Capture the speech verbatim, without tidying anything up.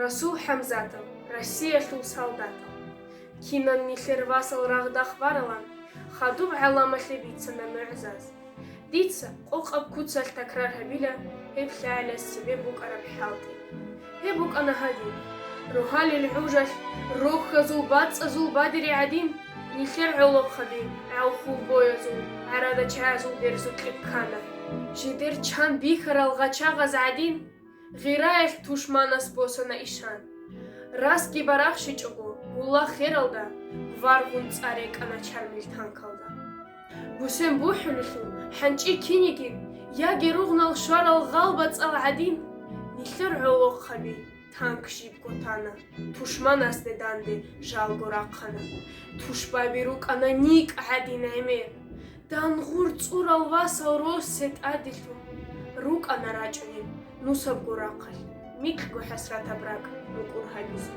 Расул ХӀамзатов, Россиялъул солдатал. Кинан нилъер васал рагъда хваралан, хадуб гӀаламалъе бицана нугӀзаз. Дица къокъаб куцалъ такрар гьабила гьеб лъагӀалаз цебе букӀараб хӀалтӀи. Гьеб букӀана гьадин: рогьалил гӀужалъ рохьазул бацӀазул бадири гӀадин, нилъер гӀолохъаби гӀалхул боязул, гӀарада чагӀазул берзукье ккана. Жидер чан бихьарал гъачагъаз гӀадин, гъираялъ тушманас босана ишан. Расги барахщичӀого, гьулла хералда варгъун цӀа рекӀана чармил танкалда. Бусен бухӀулелъул хӀанчӀи кинигин, яги ругънал щварал гъалбацӀал гӀадин, нилъер гӀолохъаби танк жибго тана, тушманасде данде жалго рахъана. Тушбаби рукӀана никӀ гӀадин гӀемер. Дангъур цӀурал васал россе тӀаделъун рукӀана рачӀунеб нусабго рахъалъ, микьго хӀасратаб ракӀ мукӀур гьабизе.